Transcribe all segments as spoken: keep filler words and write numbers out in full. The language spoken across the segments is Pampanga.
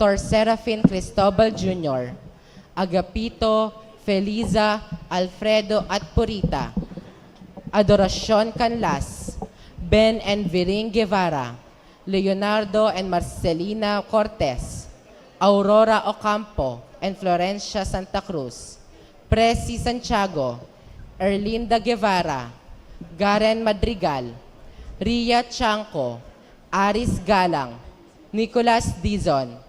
Doctor Serafin Cristobal Junior, Agapito, Feliza, Alfredo, at Purita, Adoracion Canlas, Ben and Viring Guevara, Leonardo and Marcelina Cortez, Aurora Ocampo and Florencia Santa Cruz, Presi Santiago, Erlinda Guevara, Garen Madrigal, Ria Chanco, Aris Galang, Nicolas Dizon,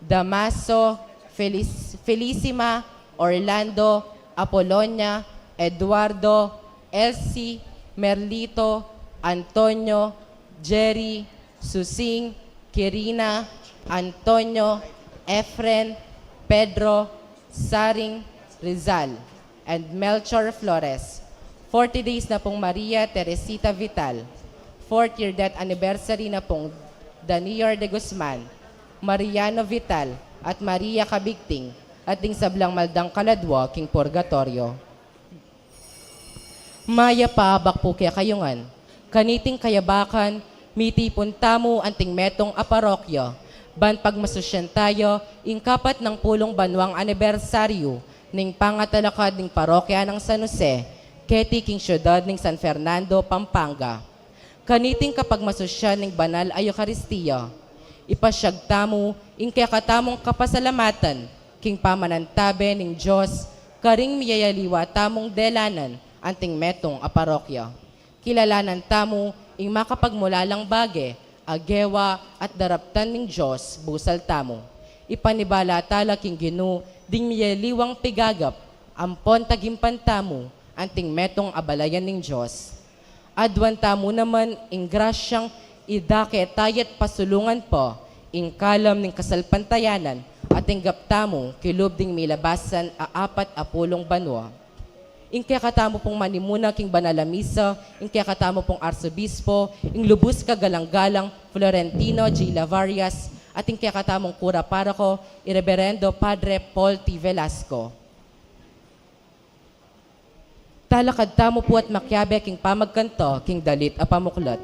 Damaso, Felis-, Felicima, Orlando, Apolonia, Eduardo, Elsie, Merlito, Antonio, Jerry, Susing, Kirina, Antonio, Efren, Pedro, Saring, Rizal, and Melchor Flores. Forty days na pung Maria Teresita Vital. Fourth year death anniversary na pung Daniel de Guzman, Mariano Vital, at Maria Cabigting, at ding sablang maldang kaladwa king purgatoryo. Mayap a abak pu kekayu ngan. Kaniting kayabakan, mitipun tamu anting metung a parokya, ban pagmasusyan tayu ing kapat nang pulung banwang anibersaryu ning pangatalakad ning parokya nang San Jose, keti king syudad ning San Fernando, Pampanga. Kaniting kapagmasusyan ning banal a Eukaristia, ipasyag tamu ing kekatamung kapasalamatan king pamanantabe ning Dios karing miyayaliwa tamung delanan anting metung a parokya. Kilalanan tamu ing makapagmulalang bage a gewa at daraptan ning Dios busal tamu. Ipanibala tala king Ginu ding miyaliwang pigagap ampon tagimpan tamu anting metung a balayan ning Dios. Aduan tamu naman ing grasyang idake taya't pasulungan pa ing kalam ning kasalpantayanan a tinggap tamu kilub ding milabasan a apat a pulung banwa. Ing kekatamu pung manimuna king banal a misa, ing kekatamu pung arsobispo, ing lubus kagalang-galang Florentino G. Lavarias, at ing kekatamung kura paroko, i Reberendo Padre Paul T. Velasco. Talakad tamu pu at makiabe king pamagkanta king dalit a pamuklat.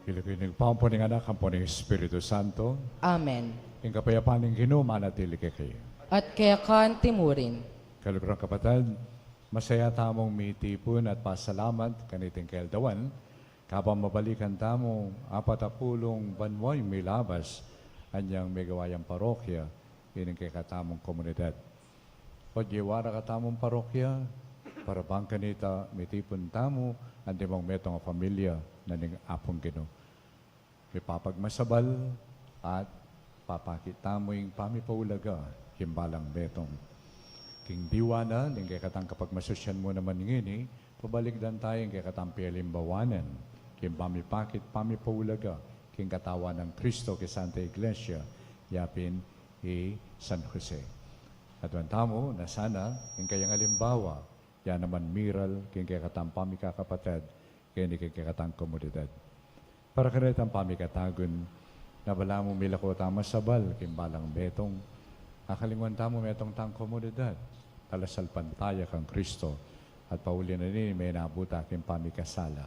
King lagyu ning Ibpa, ampo ning Anak, ampo ning Espiritu Santo. Amen. Ing kapayapan ning Ginu manatili kekayu. At keka antimurin. Kaluguran kapatad, masaya tamung mitipun at pasalamat kaniting keldawan, kabang mabalikan tamu apat a pulung banwa ing milabas anyang megawa yang parokya ining kekatamung komunidad. Ogyawara katamung parokya, para bang kanita mitipun tamu antimong metung a familia na ning Apung Ginu. Mipapagmasabal at papakit tamu ing pamipaulaga king balang metung. King diwa na ning kekatang kapagmasusyan mu naman ngeni, pabalikdan taya ing kekatang pialimbawanan king pamipakit pamipaulaga king katawan nang Kristo king Santa Iglesia, yapin i San Jose. At tamu na sana ing kayang alimbawa, ya naman miral king kekatang pamikakapatad, keni king kekatang komunidad. Para karetang pamikatagun, na balamu milako tamu masabal king balang metung, akalingwan tamu metung tang komunidad, talasalpantaya kang Kristo, at pauli na nini menabuta king pamikasala.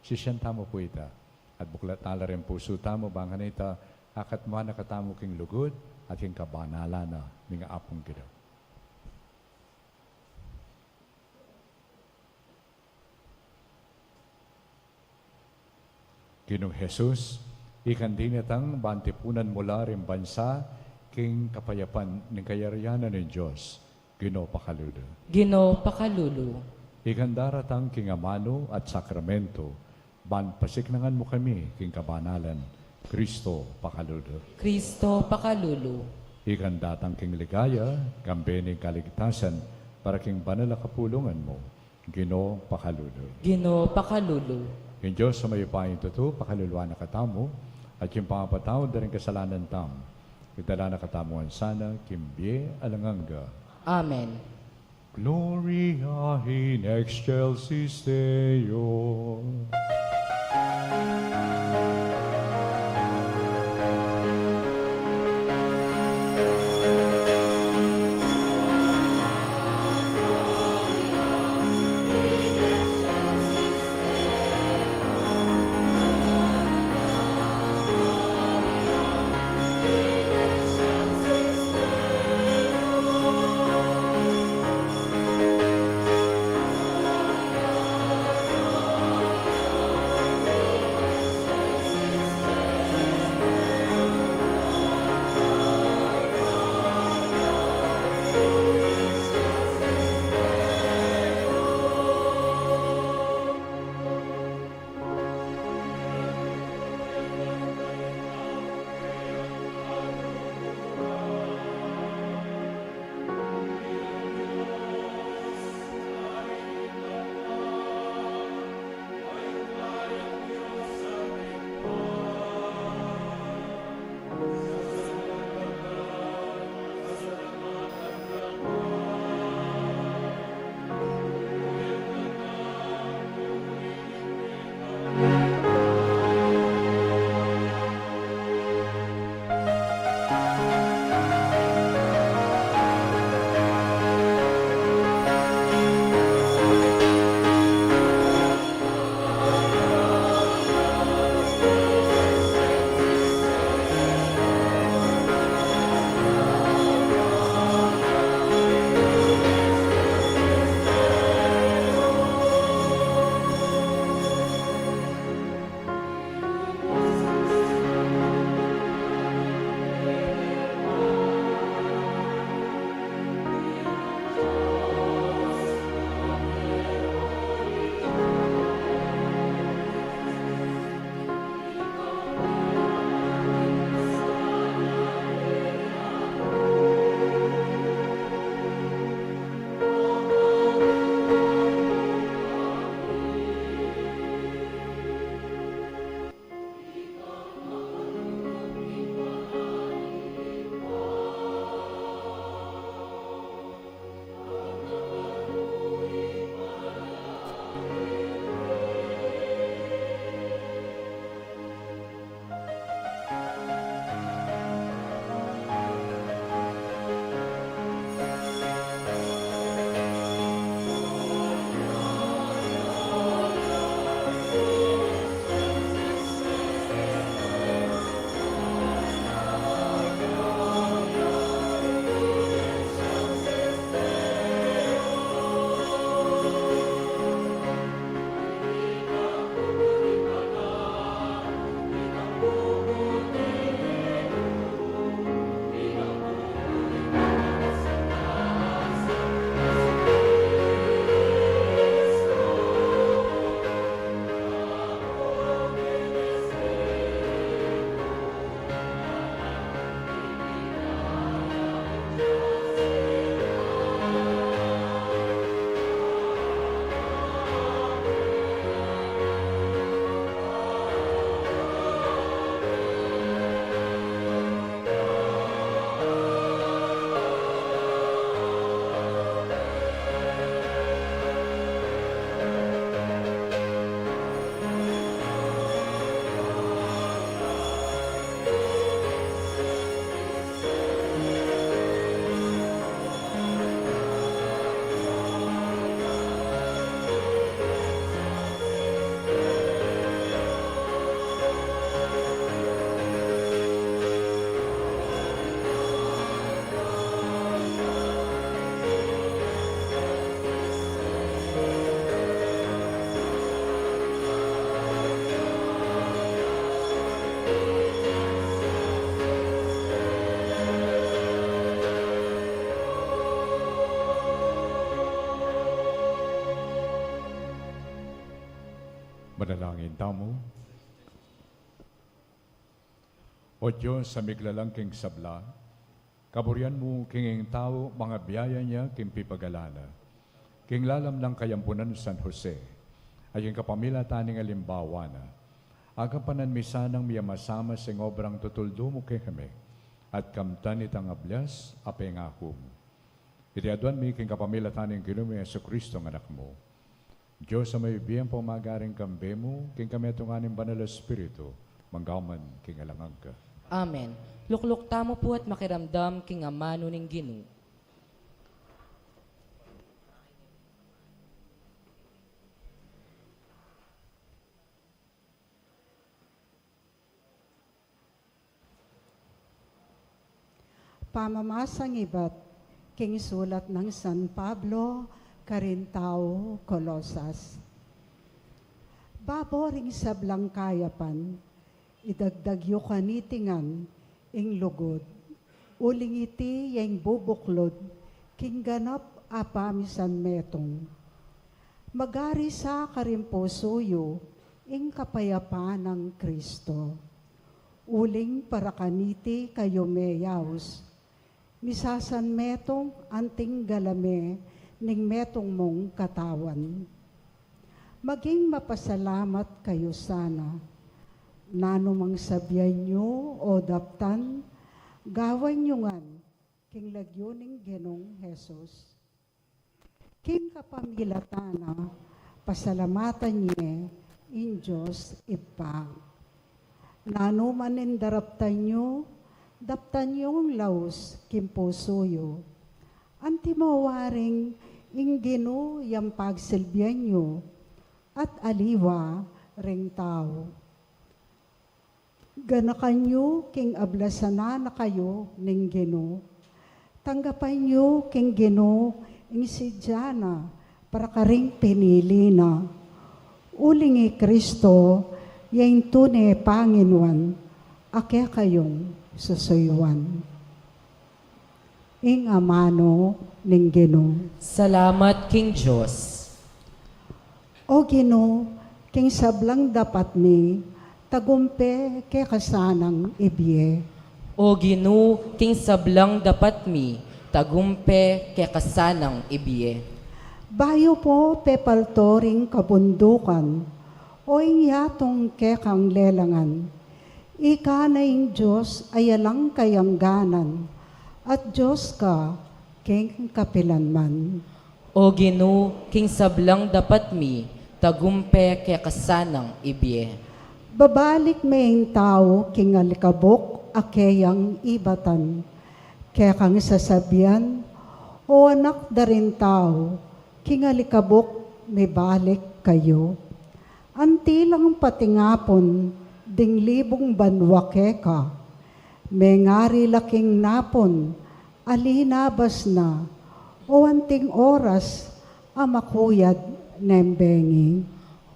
Sisian tamu pu ita, at buklat tala ring pusu tamu bang kanita akatmuan na katamu king lugud at king kabanalan na ning Apung Ginu. Ginung Jesus, ikang dinatang ban tipunan mu la ring bansa king kapayapan ning kayarian na ning Dios. Ginu, pakalulu. Ginu, pakalulu. Ikang daratang king amanu at sakramento, ban pasiknangan mu kami king kabanalan. Kristo, pakalulu. Kristo, pakalulu. Ikang datang king ligaya, kambe ning kaligtasan, para king banal a kapulungan mu. Ginu, pakalulu. Ginu, pakalulu. Ing Dios a mayupayang tutu, pakaluluan na katamu, at ing pangapatawad da ring kasalanan tamu, idala na katamu ngan sana king bie alang angga. Amen. Gloria in excelsis Deo. Manalangin tamu. O Dios a miglalang king sabla, kaburian mu king ing tau, mangabiyaya na king pipagalan na. King lalam nang kayampunan San Jose, a king kapamilatan ning alimbawa na, agapan mi sanang miyamasama sing obrang tutuldu mu kekami, at kamtan itang ablas a pengaku mu. Iti aduan mi king kapamilatan ning Ginu ming Jesucristo, a Anak mu. Dios a mayupayang pamagaring kambe mu, king kametungan ning Banal a Espiritu, mangga man king alang angga. Amen. Lukluk tamu pu at makiramdam king amanu ning Ginu. Pamamasang ibat king sulat nang San Pablo karing tau Colosas. Babo ring sablang kayapan, idagdag yu kaniti ngan ing lugud, uling iti ya ing bubuklud king ganap a pamisanmetung. Magari sa karing pusu yu ing kapayapan nang Kristo. Uling para kaniti kayu meyaus, misasanmetung anting galame ning metung mung katawan. Maging mapasalamat kayu sana. Nanu mang sabian yu o daptan, gawan yu ngan king lagyu ning Ginung Jesus. King kapamilatan na, pasalamatan ye ing Dios Ibpa. Nanu man ing daraptan yu, daptan yung laus king pusu yu. Antimo waring ing Ginu yang pagsilbian yu, at aliwa ring tau. Ganakan yu king ablasan na kayu ning Ginu. Tanggapan yu king Ginu ing sidya na para karing pinili na. Uling i Kristo ya ing tune Panginuan a kekayung susuyuan. Ing amanu ning Ginu. Salamat king Dios. O Ginu, king sablang dapat mi, tagumpe keka sanang ibie. O Ginu, king sablang dapat mi, tagumpe keka sanang ibie. Bayu mu pepalto ring kabundukan, o ing yatung kekang lelangan, ika na ing Dios a alang kayangganan, at Dios ka king kapilan man. O Ginu, king sablang dapat mi, tagumpe keka sanang ibie. Babalik me ing tau king alikabuk a keyang ibatan. Kekang sasabian, o anak da ring tau, king alikabuk mibalik kayu. Anti lang patingapun ding libung banua keka. Mengari la king napun a linabas na, o anting oras a makuyad neng bengi.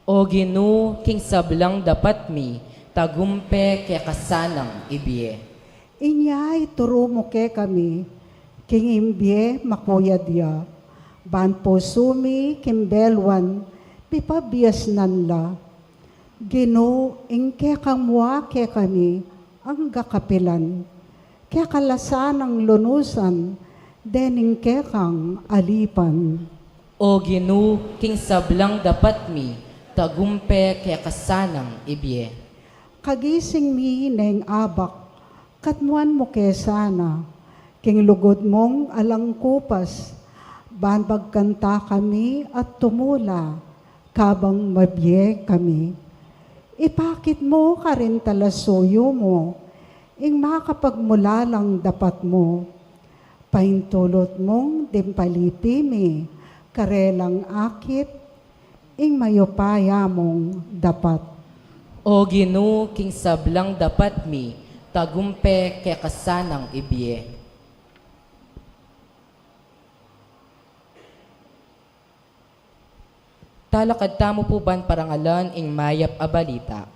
O Ginu, king sablang dapat mi, tagumpe keka sanang ibie. Inya ituru mu kekami king ing bie makuyad ya, ban pusu mi king beluan pipabiasnan la. Ginu, ing kekang mua kekami angga kapilan, keka la sanang lunusan dening kekang alipan. O Ginu, king sablang dapat mi, tagumpe keka sanang ibie. Kagising mi neng abak, katmuan mu ke sana, king lugud mung alang kupas, ban magkanta kami at tumula, kabang mabie kami. Ipakit mu karing talasuyu mu ing makapagmulalang dapat mu. Paintulut mung ding palipi mi karelang akit ing mayupaya mung dapat. O Ginu, king sablang dapat mi, tagumpe keka sanang ibie. Talakad tamu pu ban parangalan ing mayap a balita.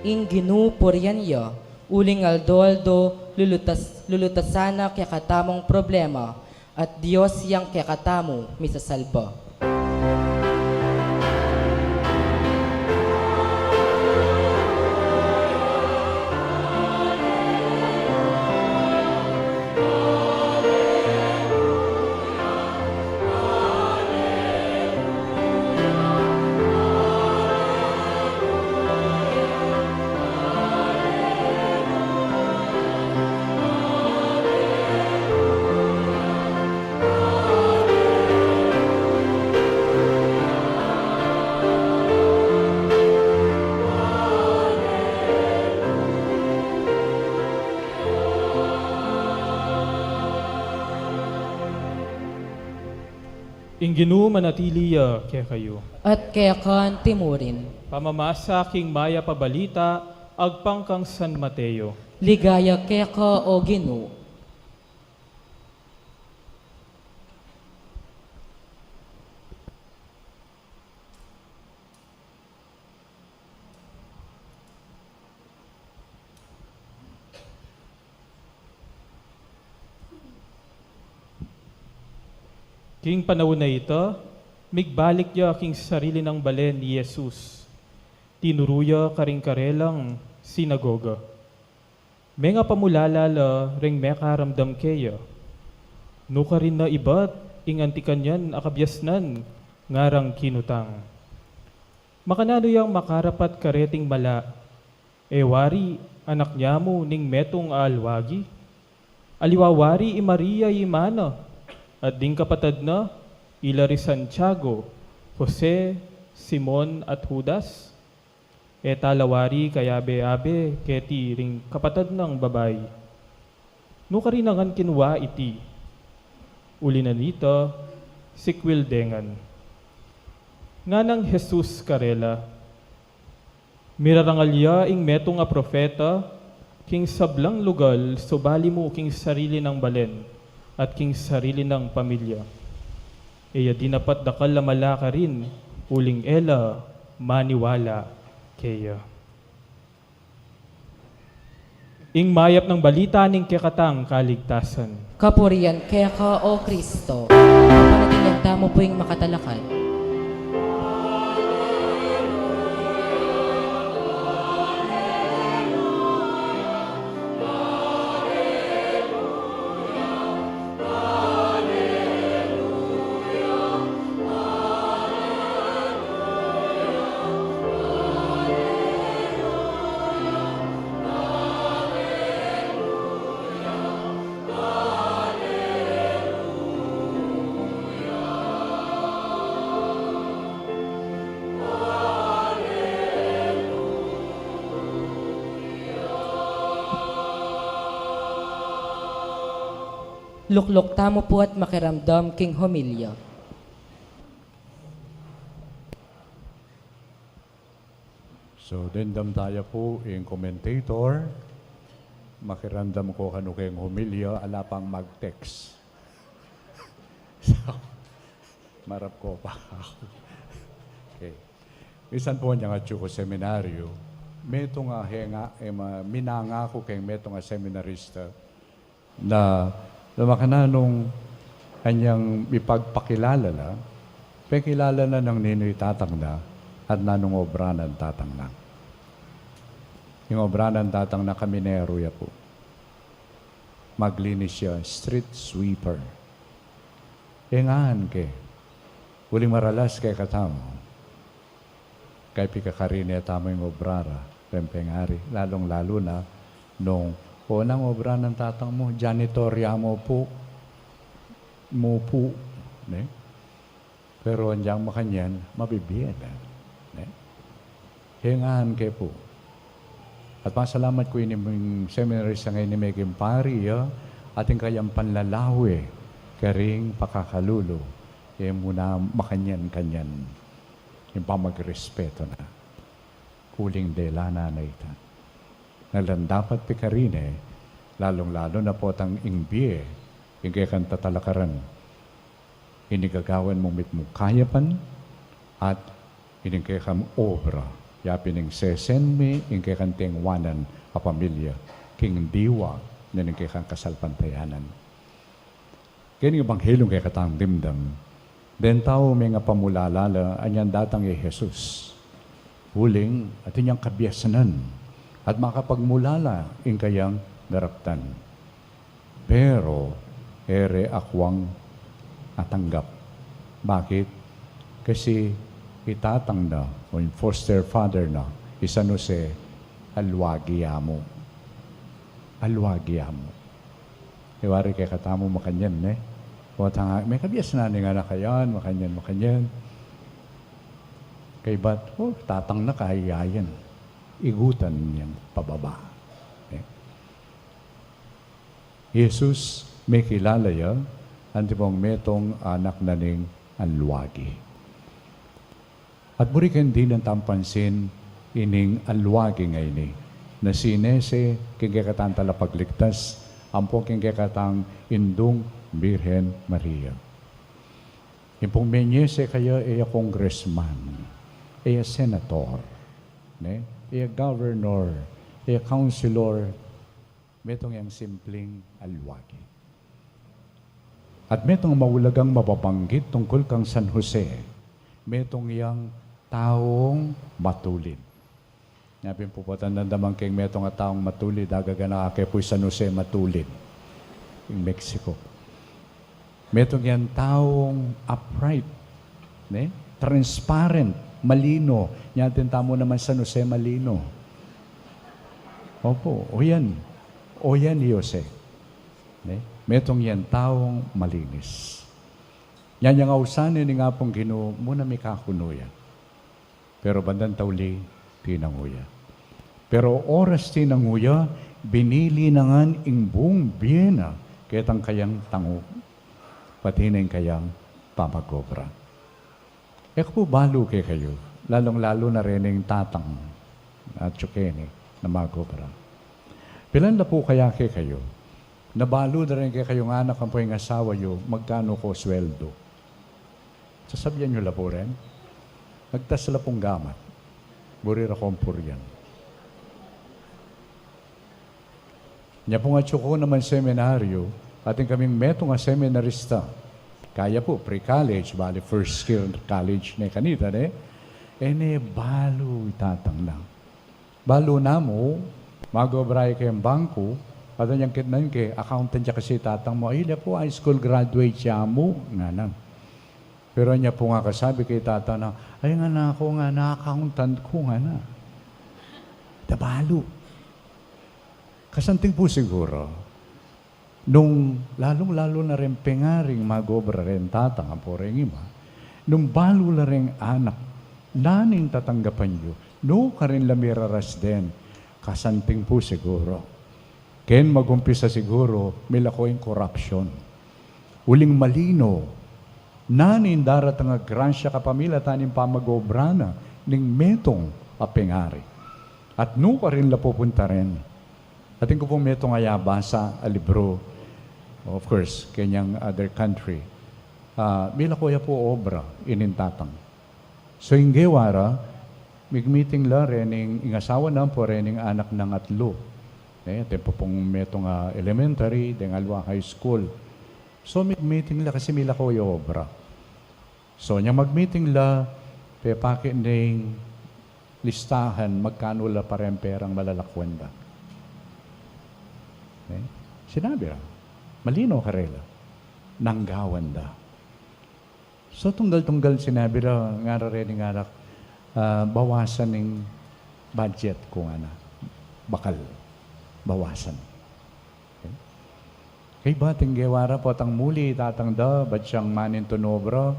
Ing Ginu purian ya, uling aldo-aldo lulutas, lulutasan na kekatamung problema, at Dios yang kekatamu misasalba. Ing Ginu manatili ya kekayu. At keka mu rin. Pamamasa king mayap a balita agpang kang San Mateo. Ligaya keka, O Ginu. King panaun a ita, migbalik ya king sarili nang balen i Jesus. Tinuru ya karing karelang sinagoga. Mengapamulala la reng mekaramdam keya. Nukarin na ibat ing anti kanyan a kabiasnan, ngarang kinutang. Makananu yang makarapat kareting mala? E wari anak nia mu ning metung a alwagi? Aliwa wari i Maria i ima na, at ding kapatad na, ila ri Santiago, Jose, Simon, at Judas? E tala wari kayabe-abe keti ring kapatad nang babai? Nukarin na ngan kinua iti? Uli na nita, sikwil de ngan. Nganang Jesus karela, mirarangal ya ing metung a propeta king sablang lugal, subali mu king sarili nang balen at king sarili nang pamilya. E ya dinapat dakal a mala karin, uling e la maniwala keya. Ing mayap nang balita ning kekatang kaligtasan. Kapurian keka, O Kristo. Panatilian tamu pu ing makatalakad. Lukluk tamu pu at makiramdam king homilya. So, damdam taya pu ing commentator. Makiramdam ko kanu keng homilya, ala pang mag-text. So, marap ko pa aku. Okay. Misan pu anyang atyu ku seminaryo, metung a henga, e ma-, minangaku keng metung a seminarista na, na makananu nung anyang ipagpakilala la, pekilala na nung ninu i tatang na at nanung obra nang tatang na. Ing obra nang tatang na, kaminero ya pu. Maglinis ya, street sweeper. E ngan ke, uling maralas kekatamu, kaya pikakarine tamu ing obra ra reng pengari, lalung-lalu na nung, o, nanu ing obra nang tatang mu? Janitor ya mu pu, mu pu, ne? Pero anyang makanyan, mabibie na, ne? Hengan ke pu. At pasalamat ku ini ing seminarista a ini meging pari, ya, atin kayang panlalawe karing pakakalulu, e mu na makanyan-kanyan ing pamagrespetu na. Uling dela na ita, na lang dapat pikarine, lalung-lalu na potang ing bie, ing kekang tatalakaran, ini gagawan mu mitmung kayapan, at ini kekang obra, Ya pin ing sesen mi ing kekang wanan a pamilya king diwa na ning kekang kasalpantayanan. Keni ing ebanghelyu ing kekatang dimdam, deng tau mengapamulala la, anya datang i Jesus. Uling atin yang kabiasnan at makapagmulala ing kayang daraptan. Pero e re akwang atanggap. Bakit? Kasi i tatang na o ing foster father na, i San Jose, alwagi ya mu. Alwagi ya mu. E wari kekatamu makanyan, ne? O tanga, mekabiasnan ning anak a yan, makanyan, makanyan. Kaybat, o, tatang na, kaya yan. Igutan yang pababa. Ne? Jesus, mekilala ya antimo ing metung a anak na ning alwagi. At buri king dinan tang pansin ining alwagi a ini, na sinese king kekatang talapagligtas, ampo king kekatang Indung Birhen Maria. Ing pung menyese kaya, e ya congressman, e ya senator, ne? E ya governor, e ya councilor, metung yang simpling alwagi. At metung maulagang mababanggit tungkul kang San Jose, metung yang taung matulid. Nya pin pu, potang damdaman keng metung a taung matulid, agaganaka ke pu i San Jose Matulid, ing Mexico. Metung yang taung upright, ne? Transparent, malino. Nya atin tamu naman San Jose Malino. Opo, o yan. O yan i Jose. Ne? Metung yang taung malinis. Nya nyang ausan ne ning Apung Ginu, muna mi kakunu ya. Pero bandang tauli, tinangu ya. Pero oras tinangu ya, binili na ngan ing buung bie na ketang kayang tangu, pati na ing kayang pamag-obra. E ku pu balu kekayu, lalung-lalu na reng tatang, atyu keni, na mag-obra. Pilan la pu kaya kekayu, nabalu da reng kekayung anak ampo ing asawa yu, magkanu ko sweldo? Sasabian yu la pu ren, nagtas la pung gamat. Buri ra kong purian. Nya pung atyu ku naman seminaryu, atin kaming metung a seminarista. Kaya pu, pre-college, bale first year college ne kanita, ne? E ne balu i tatang na. Balu na mu, mag-obra ya keng bangku, at anyang kitnan ke, accountant ya kasi tatang mu, ay, ila pu, high school graduate ya mu, ngana. Pero anya pung akasabi keng tatang na, ay, ngana, aku ngana, accountant ku ngana. Dabalu. Kasanting pu siguru, nung lalung-lalu na reng pengaring mag-obra reng tatang ampo reng ima, nung balu la reng anak, nanu ing tatanggapan yu, nu karin la mirarasden, kasanting pu siguru. Ken mag-umpisa siguru, milako ing korapsyon. Uling malino, nanu ing daratang a grasya kapamilatan ning pamag-obra na ning metung a pengari. At nu karin la pupunta ren. Atin ku pung metung a yabasa a libru, of course, kenyang other country. Ah, milako ya pu obra ining tatang. So, ing gewa ra, mig-meeting la rening, ing asawa na ampo rening anak nang atlu. E, atin pu pung metung a elementary, deng aliwa high school. So, mig-meeting la kasi milako ya obra. So, nyang mag-meeting la, pepake ne ing listahan, magkanu la pa reng perang malalakuan da. E, sinabi ra, malino karela, nanggawan da. So, tunggal-tunggal sinabi ra, ngara rening anak, ah, bawasan ing budget ku ngana. Bakal, bawasan. Okay? Kaybat ing gewa ra, potang muli i tatang da, bat yang manintun obra,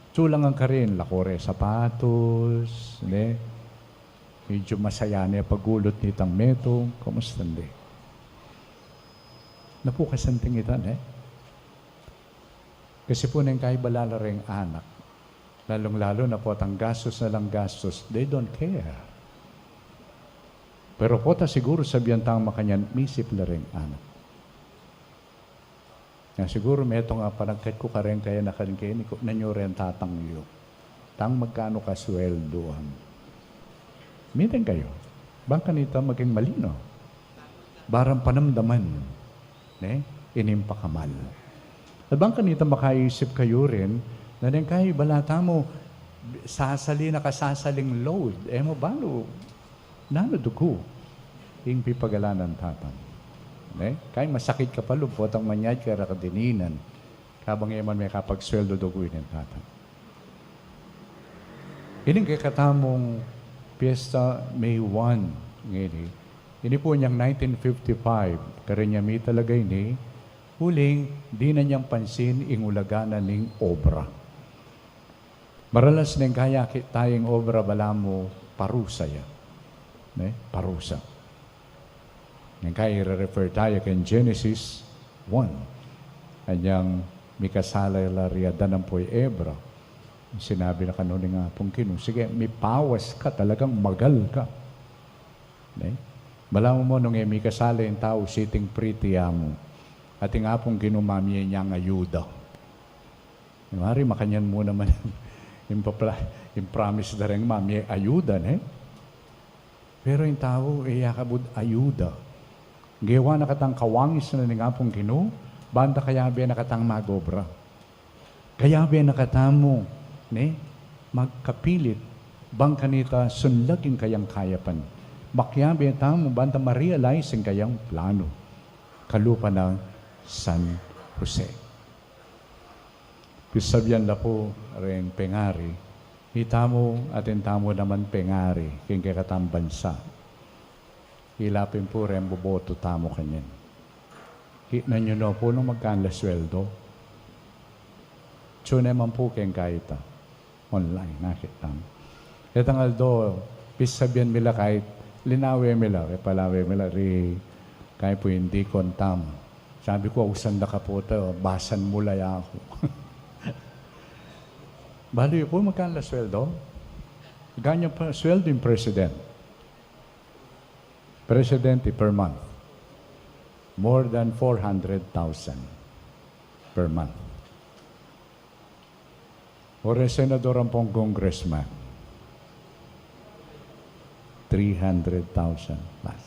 atsu la ngan karin, lako re sapatos, ne? Medyu masaya ne pag-ulut nitang metung, kamusta, ne? Na pu kasanting ita, ne? Kasi pu neng kaibat la reng anak, lalung-lalu na potang gastus na lang gastus, they don't care. Pero pota siguru sabian tang makanyan, misip la reng anak. Nya siguru metung a panagkat ku kareng kayanakan keni, ku, nanu reng tatang yu? Tang magkanu ka sweldo, am? Meeting kayu. Bang kanita maging malino. Barang panamdaman, ne? Ining pakamal. At bang kanita makaisip kayu rin, na neng kai bala tamu, sasali na ka sasaling load, e mu balu, nanu dugu, ing pipagalan nang Tata. Ne? Kai masakit ka pa lub, potang manyad ka ra ka dininan. Kabang e man mekapagsueldo dugu ing Tata. Ining kekatamung piyesta May one ngeni. Ini pu inyang nineteen fifty-five, kareng ya mi talaga ini, uling dinan yang pansin ing ulaga na ning obra. Maralas neng kai akit taya ing obra balamu parusa ya. Ne? Parusa. Neng kai ire-refer taya keng Genesis one. Anyang mikasala la ri Adan ampo i Eva. Sinabi na kanu ning Apung Ginu, "Sige, mipawas ka, talagang magal ka." Ne? Balamu mu nung e mikasala ing tau, siting pretty ya mu. At ing Apung Ginu mamie nang ayuda. Mari makanyan mu naman ing papla-, ing promise da reng mamie ayuda, ne? Pero ing tau, e ya kabud ayuda. Gewa na katang kawangis na ning Apung Ginu, banta kayabe na katang mag-obra. Kayabe na katamu, ne? Magkapilit, bang kanita sunlag ing kayang kayapan. Makiyabe tamu, banta ma-realize ing kayang plano. Kalupa nang San Jose. Pisabian la pu reng pengari, itamu atin tamu naman pengari, king kekatang bansa. Ila pin pu reng boboto tamu kanyan. Kitnan yu no pu nung magkanu la sueldo. Tune man pu keng kaita. Online, nakit tamu. Etang aldo, pisabian mi la kait, linawe mi la, e palawe mi la, ri, kaya pu ing dikon tamu. Sabi ku, "Ausan da ka pu ta, basan mu la ya ku." Balu yu pu, magkanu la sueldo? Ganyan pa, sueldo ing president. Presidente per month. More than four hundred thousand per month. O reng senador ampong congressman, three hundred thousand plus.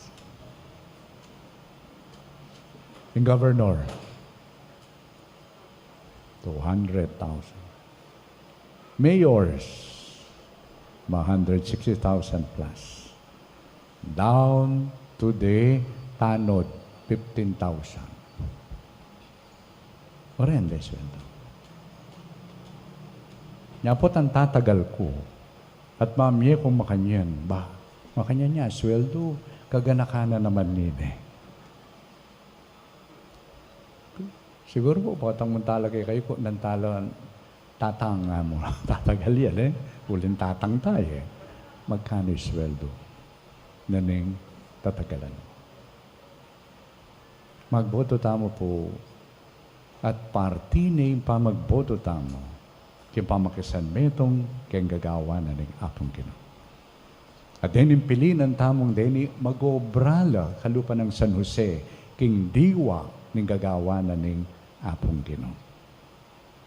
Ing governor, two hundred thousand. Mayors, mga hundred sixty thousand plus. Down to the tanod, fifteen thousand. Orende sueldo. Nya pu tang tatagal ku, at mamie kung makanyan, ba, makanyan ya sueldo, kaganakan na naman nini. Siguru pu, potang munta la kekayu ku, nung tala, tatang, a, mu, tatagal yan, e. Uling tatang taya, e. Magkanu ing sueldo na ning tatagalan? Magboto tamu pu, at parti ne ing pamagboto tamu king pamakisanmetung keng gagawan na ning Apung Ginu. At dening pilinan tamung deni mag-obra la kalupa nang San Jose king diwa ning gagawan na ning Apung Ginu.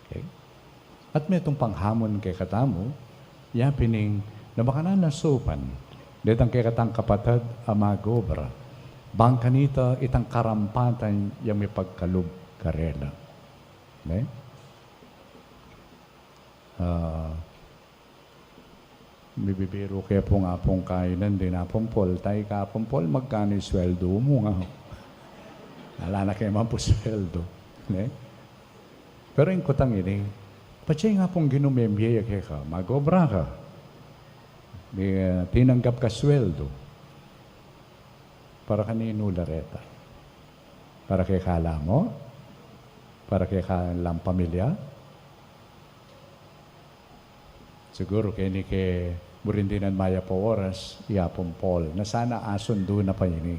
Okay? At metung pang hamon kekatamu, ya pin ing, na makananu nang saupan detang kekatang kapatad a mag-obra, bang kanita itang karampatan yang mipagkalub karela. Ne? A, mibibiru ke pung Apung Kainan, dina Apung Paul, tay ka Apung Paul, magkanu ing sueldo mu, nga. Ala na ke man pu sueldo, ne? Pero ing kutang ini, patse ing Apung Ginu memie ya keka, mag-obra ka, di, e, tinanggap ka sueldo, para kaninu la reta? Para keka la mu? Para keka lang pamilya? Siguru keni ke burin dinan mayap a oras, i Apung Paul, na sana asundu na pa ini.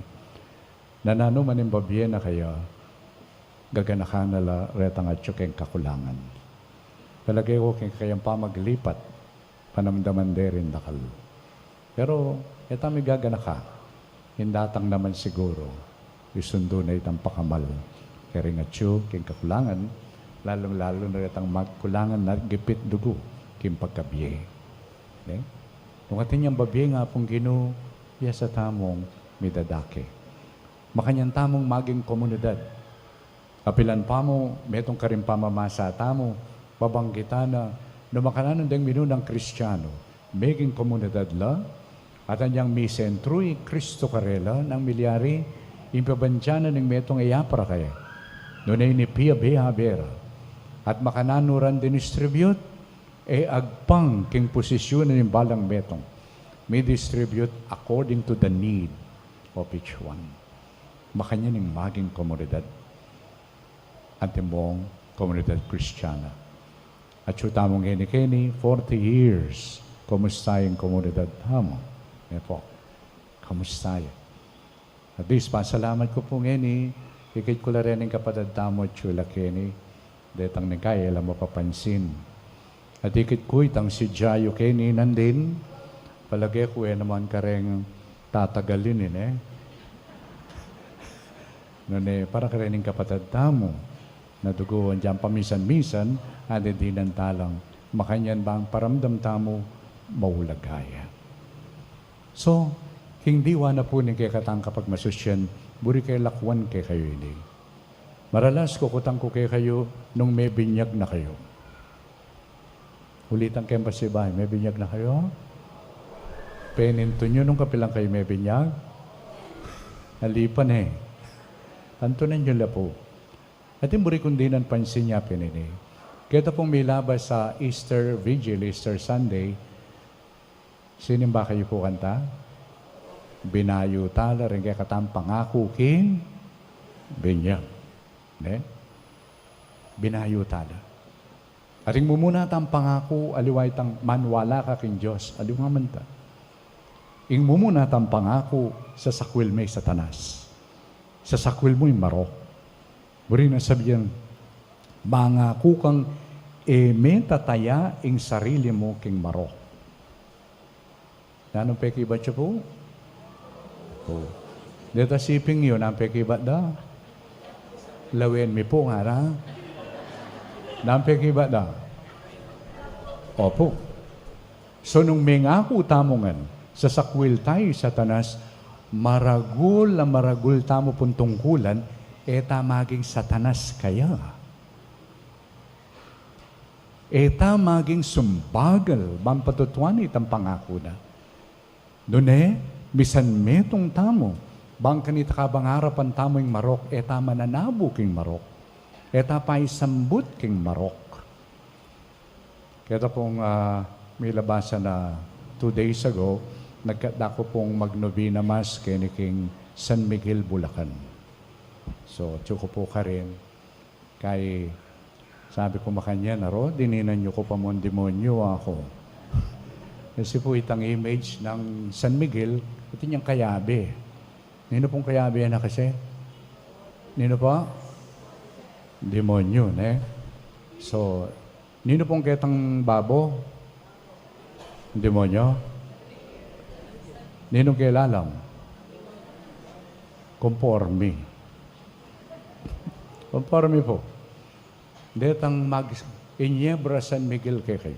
Na nanu man ing babie na kaya, gaganakan na la retang atyu keng kakulangan. Palage ku keng kayang pamaglipat, panamdaman de ring dakal. Pero, e ta migaganaka, ing datang naman siguru, isundu na itang pakamal keng atyu keng kakulangan, lalung-lalu na itang magkulangan na gipit dugu keng pagkabie. Ne? Nung atin yang babie ning Apung Ginu, ya sa tamung midadake. Makanyan tamung maging komunidad. Kapilan pa mu, metung karing pamamasa tamu, babanggitan na, nung makananu deng minunang Kristiano, meging komunidad la, at anyang misentru i Kristo karela, nung milyari, ing pibandian na ning metung e ya para kaya. Nune ini piabe-abe ra. At makananu rang dinistribute, e agpang king posisyun ning balang metung. Midistribute according to the need of each one. Makanyan ing maging komunidad. Antimo ing komunidad Kristiana. Atyu tamu ngeni keni, forty years. Kumusta ing komunidad tamu? E pu. Kumusta ya? At least, pasalamat ku pu ngeni, ikit ku la reng kapatad tamu atyu la keni, detang ning kaya e la mapapansin. At ikit ku itang si Jayo keni nandin, palage ku e naman kareng tatagalin ini. Nune, para kareng kapatad tamu, na duguan dyan paminsan-minsan, at dinan talang makanyan bang paramdam tamu, maulaga ya. So, king diwa na pu ning kekatang kapagmasusyan, buri ke lakuan kekayu ini. Maralas kukutang ku kekayu nung mebinyag na kayu. Ulitan ke pasibayu, mebinyag na kayu? Penintun yu nung kapilan kayu mebinyag? Alipan e. Tantunan yu la pu. Atin buri kung dinan pansin ya pin ini. Keta pung milabas sa Easter Vigil, Easter Sunday, sinimba kayu pu kanta? Binayu tala reng kekatang pangaku king binyag. Ne? Binayu tala. At ing mumuna tang pangaku, aliwa itang maniwala ka king Dios, aliwa man ta. Ing mumuna tang pangaku, sasakwil me i Satanas. Sasakwil mu ing marok. Buri nang sabian, mangaku kang e me tataya ing sarili mu king marok. Nanung pekibat yu pu? O. Deta siping yu, nanung pekibat da? Lawen mi pu ngara. Nanung pekibat da? Opu. So nung mengaku tamu ngan, sasakwil taya i Satanas, maragul a maragul tamu pung tungkulan, e ta maging Satanas kaya. E ta maging sumbagal bang patutuan itang pangaku na. Nune, misan metung tamu, bang kanita kabang arapan tamu ing marok, e ta mananabu king marok. E ta paisambut king marok. Keta pung, ah, milabasan na two days ago, nagkatda ku pung magnobena mass keni king San Miguel, Bulacan. So, atyu ku pu karin, kaya sabi ku makanyan, "Aro, dininan yu ku pa mung demonyo aku." Kasi pu itang image nang San Miguel, atin yang kayabe. Ninu pung kayabe na kasi? Ninu pu? Demonyo, ne? So, ninu pung ketang babo? Demonyo. Ninung kelalam? Konforme. Konforme pu. Detang mag-, inyebra San Miguel kekayu.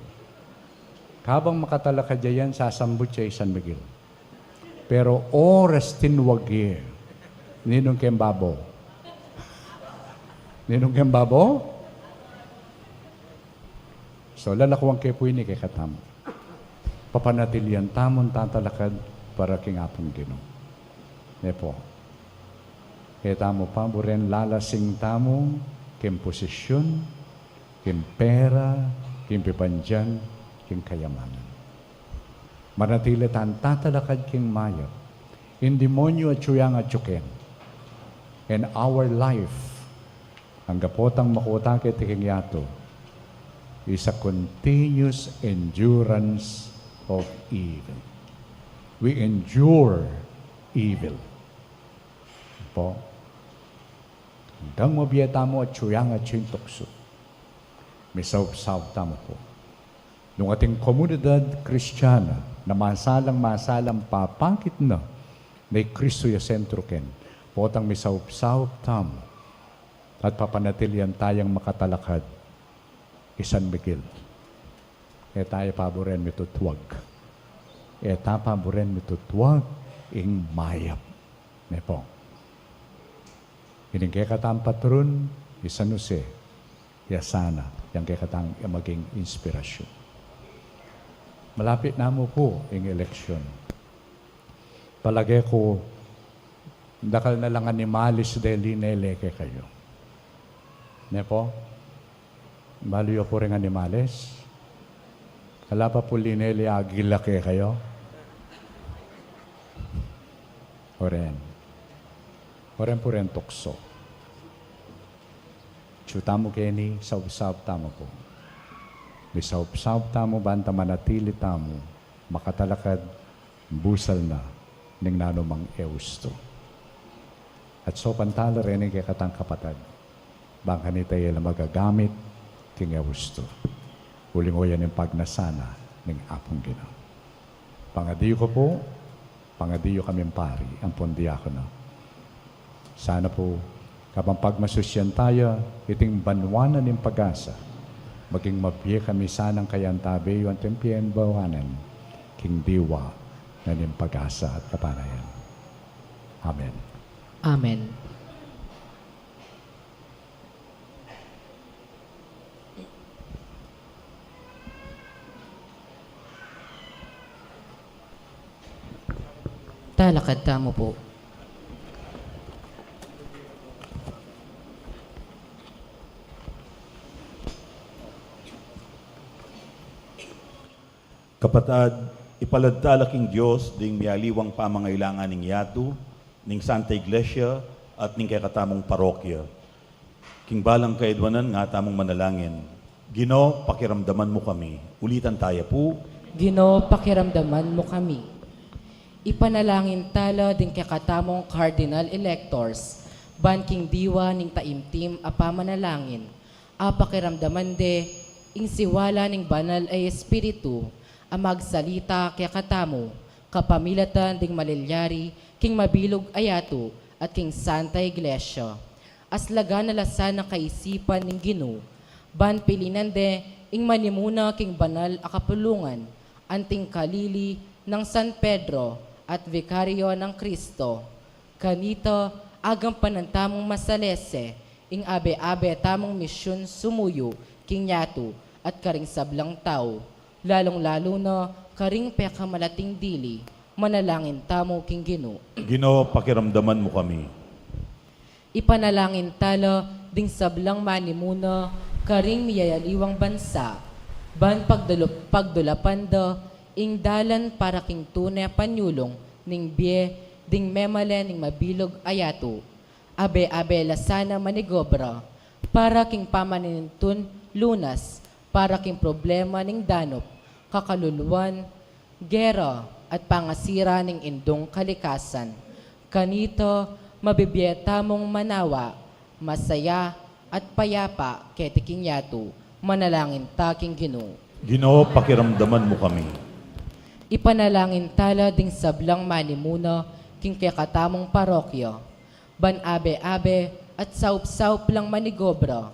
Kabang makatalakad ya yan, sasambut ya i San Miguel. Pero oras tinwag ye, ninung keng babo? Ninung keng babo? So, lalakuan ke pu ini kekatamu. Papanatilian tamung tatalakad para king Apung Ginu. Ne pu. E tamu paburen lalasing tamu king posisyun, king pera, king pibandian, king kayamanan. Manatili tang tatalakad king mayap. Ing demonyo atyu yang atyu ken. And our life, angga potang makuta keti king yatu, is a continuous endurance of evil. We endure evil. Pu. Anggang mabie tamu atyu yang atyu ing tuksu. Misaup-saup tamu pu. Nung ating komunidad Kristiana na masalang-masalang papakit na, na i Kristo ya sentru ken, potang misaup-saup tamu at papanatilian tayang makatalakad i San Miguel. E taya paburen mitutwag. E ta pa buren mitutwag ing mayap. Ne pu. Ining kekatang patrun, i San Jose, ya sana, yang kekatang maging inspirasyun. Malapit na mu pu ing eleksyon. Palage ku, dakal na lang animalis de linele kekayu. Ne pu? Balu yu pu ring animalis? Ala pa pu linele agila kekayu? O ren. O ren pu ren tukso. Atyu tamu keni, saub-saub tamu pu. Misaub-saub tamu ban ta manatili tamu makatalakad busal na ning nanumang e ustu. At saupan ta la reni ing kekatang kapatad, bang kanita e la magagamit king e ustu. Uling oyan ing pagnasa na ning Apung Ginu. Pangadiyu ku pu, pangadiyu kaming pari ampon diakono. Sana pu, kabang pagmasusyan taya iting banua na ning pag-asa, maging mabie kami sanang kayantabe yu anting piembawanan king diwa na ning pag-asa at kapanayan. Amen. Amen. Talakad tamu pu. Kapatad, ipalad tala king Dios ding mialiwang pamangailangan ning yatu, ning Santa Iglesia, at ning kekatamung parokya. King balang kaedwanan nga tamung manalangin. Ginu, pakiramdaman mu kami. Ulitan taya pu. Ginu, pakiramdaman mu kami. Ipanalangin tala ding kekatamung cardinal electors, ban king diwa ning taimtim a pamanalangin, apakiramdaman de ing siwala ning Banal a Espiritu, a magsalita kekatamu, kapamilatan ding malilyari king mabilug a yatu at king Santa Iglesia. Aslagan na la sana kaisipan ning Ginu, ban pilinan de ing manimuna king banal a kapulungan, anting kalili nang San Pedro at Vikaryo nang Kristo. Kanita, agampanan tamung masalese ing abe-abe tamung misyun sumuyu king yatu at karing sablang tau, lalung-lalu na karing pekamalating dili. Manalangin tamu king Ginu. Ginu, pakiramdaman mu kami. Ipanalangin tala ding sablang manimuna karing miyayaliwang bansa, ban pagdalup-, pagdulapan da ing dalan para king tune a panyulung ning bie ding memalen ning mabilug a yatu. Abe-abe la sana manigobra para king pamanintun lunas para king problema ning danup, kakaluluan, gera, at pangasira ning indung kalikasan. Kanita, mabibie tamung manawa, masaya, at payapa keti king yatu. Manalangin ta king Ginu. Ginu, pakiramdaman mu kami. Ipanalangin tala ding sablang manimuna king kekatamung parokya, ban abe-abe at saup-saup lang manigobra.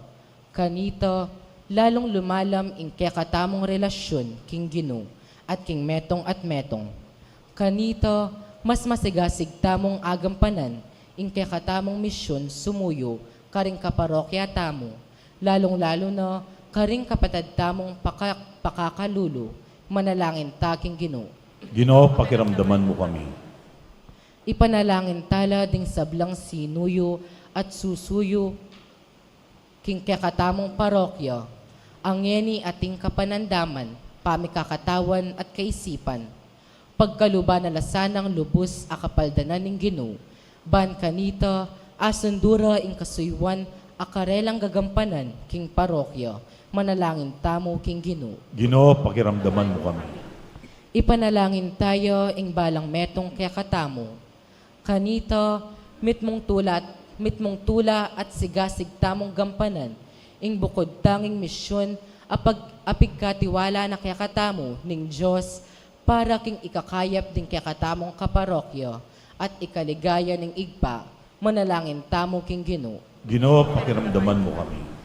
Kanita, lalung lumalam ing kekatamung relasyun king Ginu at king metung at metung. Kanita, mas masigasig tamung agampanan ing kekatamung misyun sumuyu karing kaparokya tamu, lalung-lalu na karing kapatad tamung paka-, pakakalulu. Manalangin ta king Ginu. Ginu, pakiramdaman mu kami. Ipanalangin tala ding sablang sinuyu at susuyu king kekatamung parokya, a ngeni ating kapanandaman, pamikakatawan at kaisipan. Pagkaluban na la sanang lubus a kapaldanan ning Ginu, ban kanita asundu ra ing kasuyuan a karelang gagampanan king parokya. Manalangin tamu king Ginu. Ginu, pakiramdaman mu kami. Ipanalangin taya ing balang metung kekatamu. Kanita, mitmung tula, mitmung tula at sigasig tamung gampanan ing bukud tanging misyun a pag-, a pigkatiwala na kekatamu ning Dios para king ikakayap ding kekatamung kaparokya at ikaligaya ning Ibpa. Manalangin tamu king Ginu. Ginu, pakiramdaman mu kami.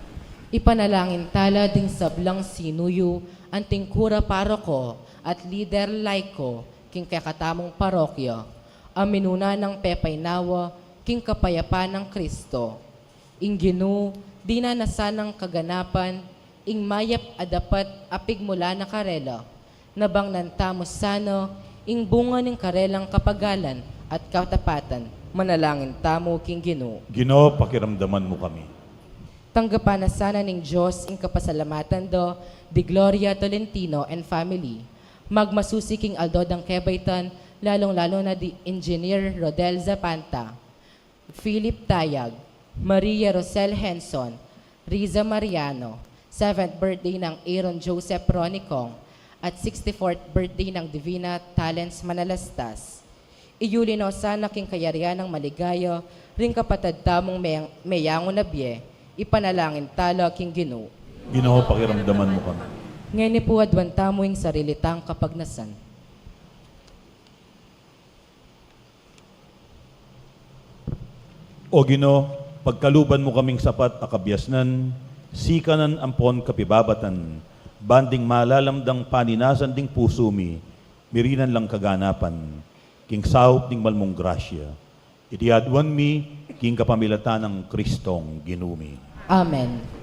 Ipanalangin tala ding sablang sinuyu, anting kura paroko at lider laiko, king kekatamung parokya, a minuna nang pepaynawa king kapayapan nang Kristo. Ing Ginu, dinan na sanang kaganapan ing mayap a dapat a pigmula na karela, nabangnan tamu sana ing bunga ning karelang kapagalan at katapatan. Manalangin tamu king Ginu. Ginu, pakiramdaman mu kami. Tanggapan na sana ning Dios ing kapasalamatan do di Gloria Tolentino and family. Magmasusi king aldo dang kebaitan, lalung-lalu na di Engineer Rodel Zapanta, Philip Tayag, Maria Rosel Henson, Riza Mariano, seventh birthday nang Aaron Joseph Ronicong, at sixty-fourth birthday nang Divina Talents Manalastas. Iyuli no sana king kayarian nang maligaya ring kapatad tamung meyang-, meyangu na bie, ipanalangin tala king Ginu. Ginu, pakiramdaman mu kami. Ngeni pu aduan tamu ing sarili tang kapagnasan. O Ginu, pagkaluban mu kaming sapat a kabiasnan, sikanan ampon kapibabatan, ban ding malalam dang paninasan ding pusu mi, mirinan lang kaganapan, king saup ning mal mung grasya. Iti aduan mi, king kapamilatan nang Kristong Ginu mi. Amen.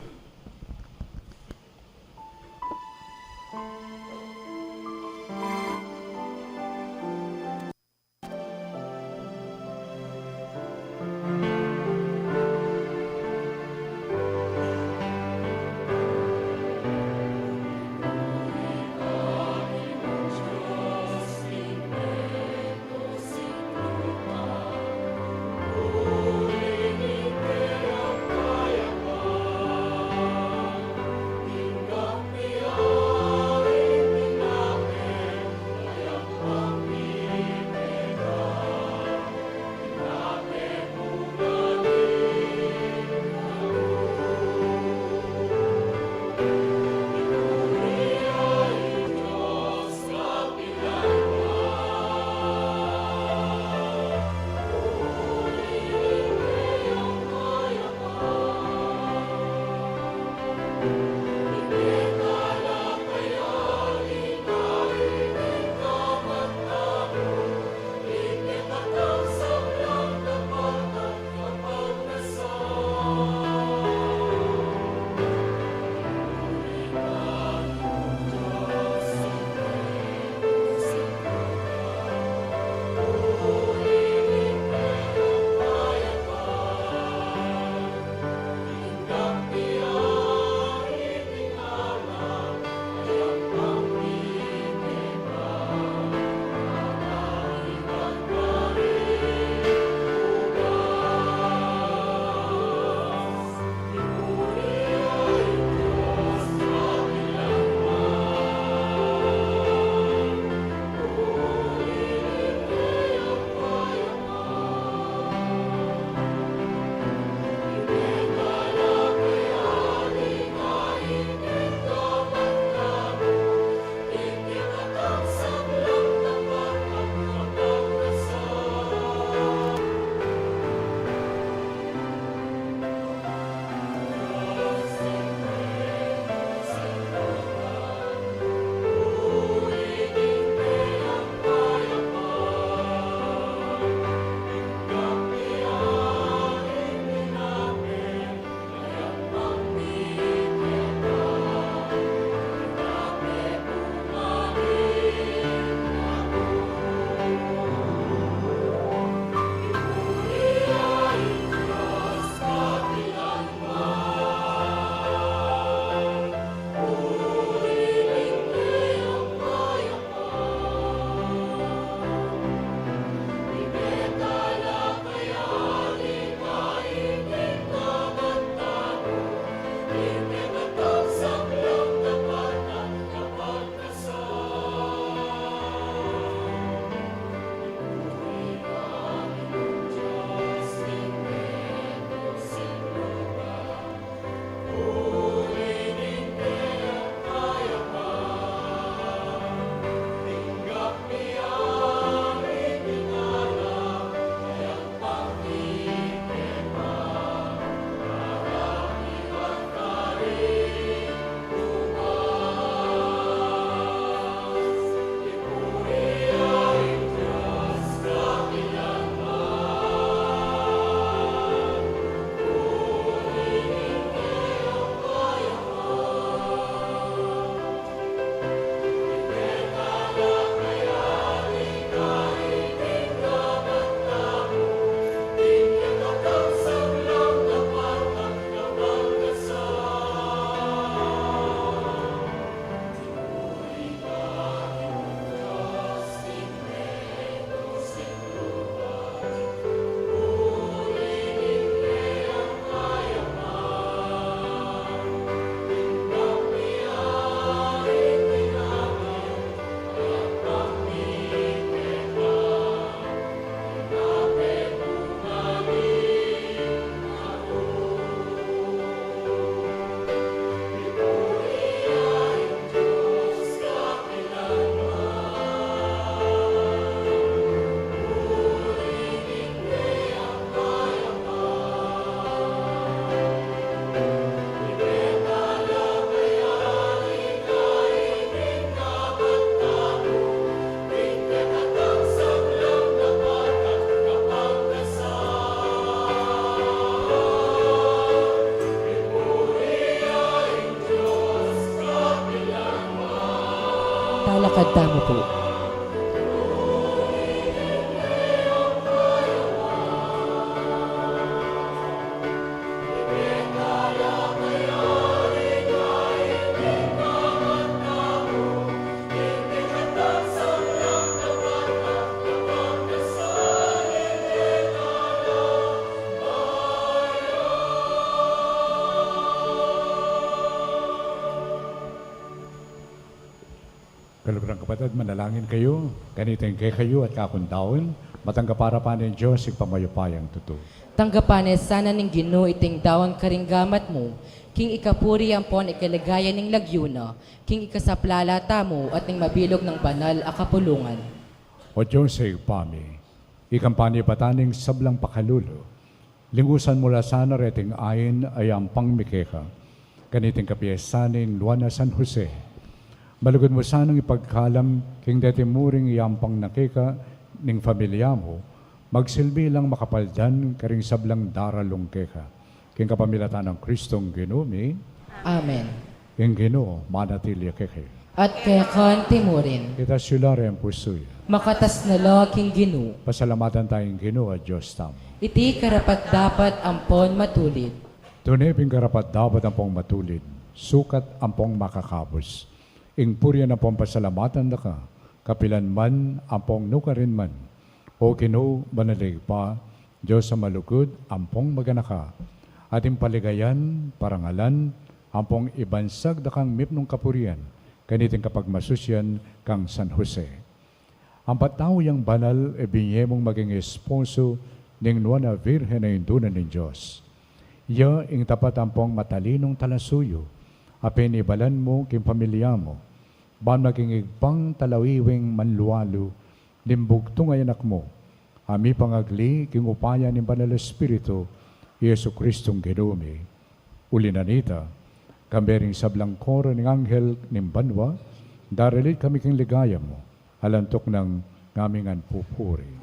Kanta mu pu. Kaluguran kapatad, manalangin kayu, kaniting kekayu at kakung daun, matanggap para pa ning Dios Ibpang mayupayang tutu. Tanggapan na sana ning Ginu iting daun karing gamat mu, king ikapuri ampon ikaligaya ning lagyu na, king ikasaplala tamu at ning mabilug nang banal a kapulungan. O Dios Ibpa mi, ikang panibatan ning sablang pakalulu, lingusan mu la sana reting ain a yampang mi keka, kaniting kapiestan ning Nuan a San Jose. Malugud mu sanang ipagkalam king deti muring yampang na keka ning familia mu, magsilbi lang makapaldan karing sablang daralung keka. King kapamilatan nang Kristong Ginu mi. Amen. Ing Ginu manatili ya kekayu. At keka naman murin. Itas yu la ring pusu yu. Makatas na la king Ginu. Pasalamatan taya ing Ginu a Dios tamu. Iti karapat-dapat ampon matulid. Tune pin karapat-dapat ampon matulid, sukat ampon makakabus, ing purian ampon pasalamatan da ka, kapilan man ampon nukarin man, O Ginu, banal a Ibpa, Dios a malugud ampon maganaka, ating paligayan, parangalan, ampon ibansag da kang mipnung kapurian, kaniting kapagmasusian kang San Jose. Ampat tau yang banal, e binye mung maging esposo ning Nuan a Virgen a Indu na ning Dios. Ya ing tapat ampon matalinung talasuyu, a penibalan mu king pamilya mu, ban maging igbang talawiwing manlualu ning bugtung a Anak mu, a mipangagli king upaya ning Banal a Espiritu, i Jesucristong Ginu mi. Uli na nita, kambe ring sablang koro ning anghel ning banua, daralit kami king ligaya mu, alang tuknang ngaming ngan pupuri.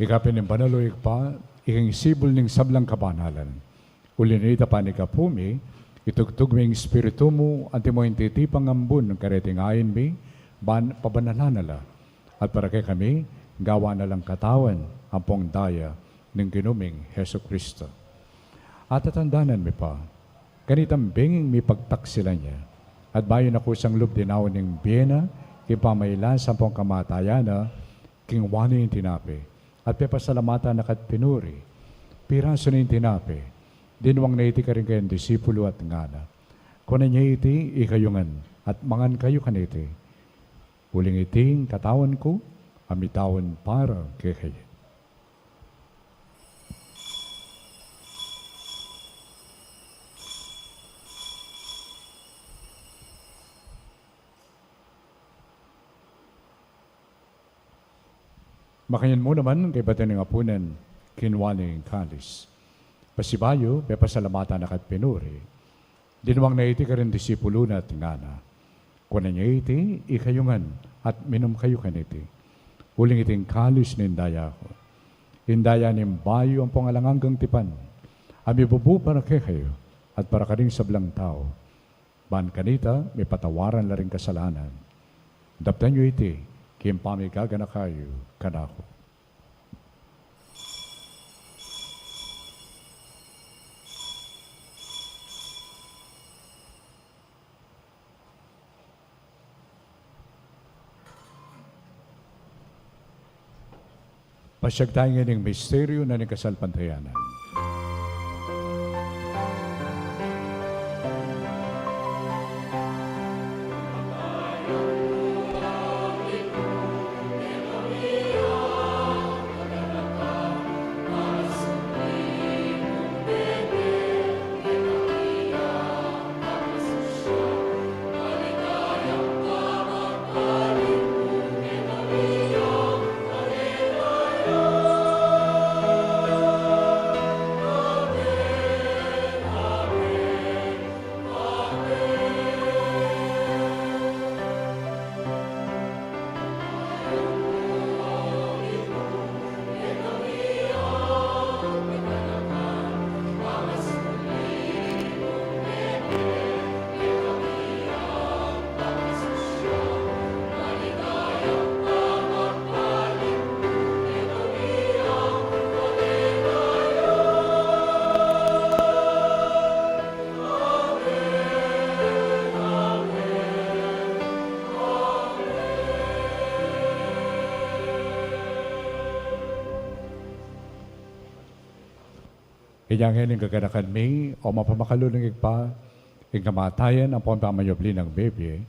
Ika pin ing banal, o Ibpa, ika ing sibul ning sablang kabanalan. Uli na nita, panyawad mi, itugtug mi ing Espiritu mu, antimo ing titipang ambun kareting ain mi, ban pabanalan na la. At para kekami, gawan na lang katawan ampong daya ning Ginu ming Jesucristo. At tatandanan mi pa, kanitang benging mipagtaksilan ya, at bayu na kusang lub dinaun ning bie na, king pamailas ampong kamatayan na, kinua ne ing tinape, at pepasalamatan na ka't pinuri, pirasu ne ing tinape, dinwang na iti karing kayang disipulu at ngana: Kunan ye iti ikayu ngan, at mangan kayu kaniti. Uling iti ing katawan ku, a mitawn para kekayu. Makanyan mu naman, kaybat da ning apunan, kinua ne ing kalis. Pasibayu, pepasalamatan na ka't pinuri. Dinwang na iti karing disipulu na at ngana: Kunan ye iti, ikayu ngan, at minum kayu kaniti. Uling iti ing kalis ning daya ku. Ing daya ning bayu ampong alang anggang tipan, a mibubu para kekayu at para karing sablang tau. Ban kanita, mipatawaran la ring kasalanan. Daptan yu iti king pamigaganaka yu kanaku. Pasiag tamu king misteryu na ning kasalpantayanan. Inya ngeni, kaganakan mi, o mapamakalulung Ibpa, ing kamatayan ampong pamayubli nang mebie,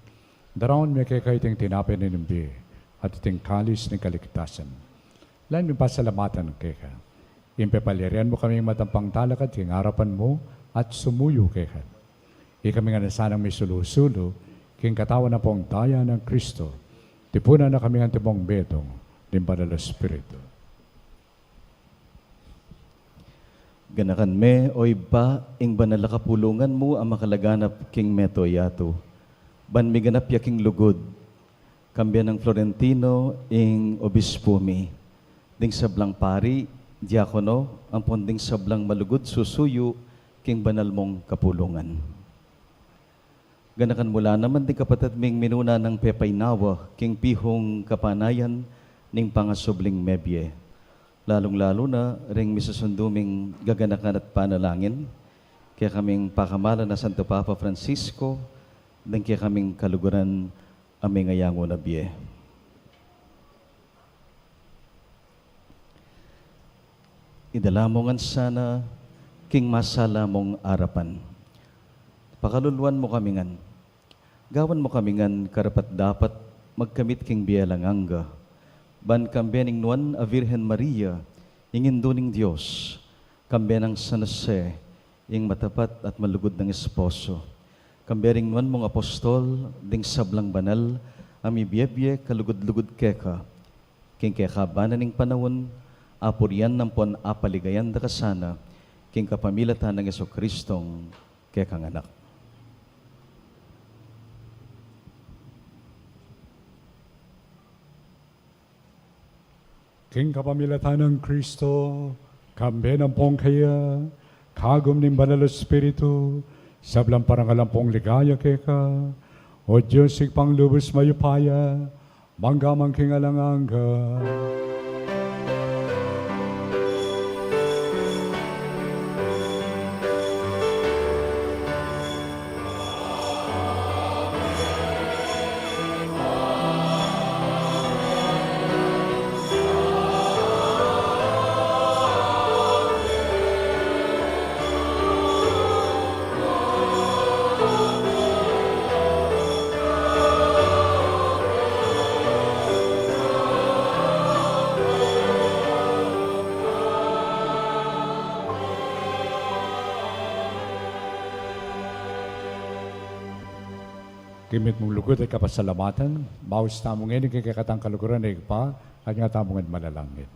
daraun mi keka iting tinape ning bie at iting kalis ning kaligtasan. Lalu ming pasalamatan keka. Ing pepalyarian mu kaming matampang talakad king arapan mu at sumuyu keka. Ikami ngan sanang misulu-sulu king katawan ampong daya nang Kristo. Tipunan na kami antimong metung ning Banal a Espiritu. Ganakan me, o Ibpa, ing banal a kapulungan mu a makalaganap king mabilug a yatu. Ban miganap ya king lugud, kambe nang Florentino ing obispu mi, ding sablang pari, diakono, ampon ding sablang malugud susuyu king banal mung kapulungan. Ganakan mu la naman ding kapatad ming minuna nang pepaynawa king pihung kapanayan ning pangasubling mebie. Lalung-lalu na ring misusundu ming gaganakan at panalangin, kekaming pakamalan a Santo Papa Francisco, ding kekaming kaluguran a mengayangu na bie. Idala mu ngan sana king masala mung arapan. Pakaluluan mu kami ngan. Gawan mu kami ngan karapat-dapat magkamit king bie alang angga. Ban kambe ning Nuan a Virgen Maria, ing Indu ning Dios, kambe nang San Jose, ing matapat at malugud nang esposo, kambe ring nuan mung apostol, ding sablang banal a mibie-bie kalugud-lugud keka, king kekaban na ning panaun, apurian ampon apaligayan da ka sana, king kapamilatan nang Jesucristong kekang Anak. King kapamilatan nang Kristo, kambe na ampong keya, kagum ning Banal a Espiritu, sablang parangal ampong ligaya keka, O Dios, Ibpang lubus mayupaya, mangga man king alang angga. King mitmung lugud at kapasalamatan, maus tamu ngeni king kekatang kaluguran a Ibpa, at nga tamu ngan manalangin.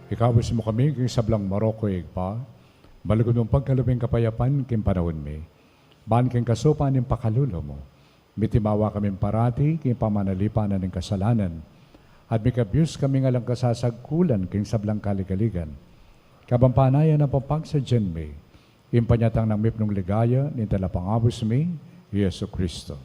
Ikabus mu kami king sablang marok, O Ibpa, malugud mung pagkalub ing kapayapan king panaun mi. Ban king kasupan ning pakalulu mu, mitimawa kami parati king pamanalipan ning kasalanan, at mikabus kami ngan lang kasasagkulan king sablang kaligaligan. Kabang panayan a papagsadyan mi ing panyatang nang mipnung ligaya ning Talapangabus mi, Jesucristo.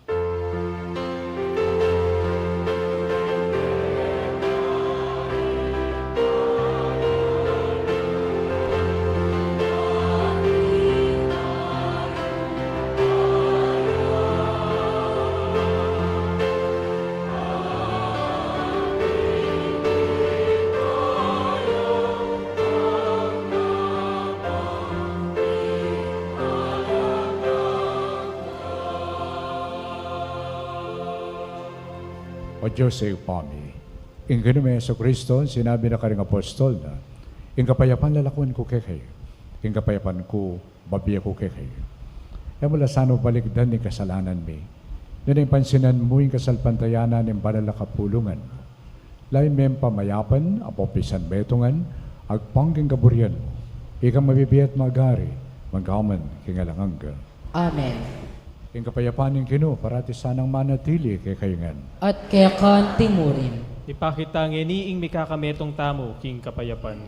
O Dios a Ibpa mi, ing Ginu ming Jesucristo, sinabi na karing apostol na, "Ing kapayapan lalakuan ku kekayu, ing kapayapan ku babie ku kekayu." E mu la sana balikdan ing kasalanan mi, nune pansinan mu ing kasalpantayanan ning banal a kapulungan mu. Lalu meng pamayapan, apo pisan metungan, agpang king kaburian mu, ikang mabibie at magari, mangga man king alang angga. Amen. Ing kapayapan ning Ginu, parati sanang manatili kekayu ngan. At keka anti mu rin. Ipakit ta ngeni ing mikakametung tamu king kapayapan.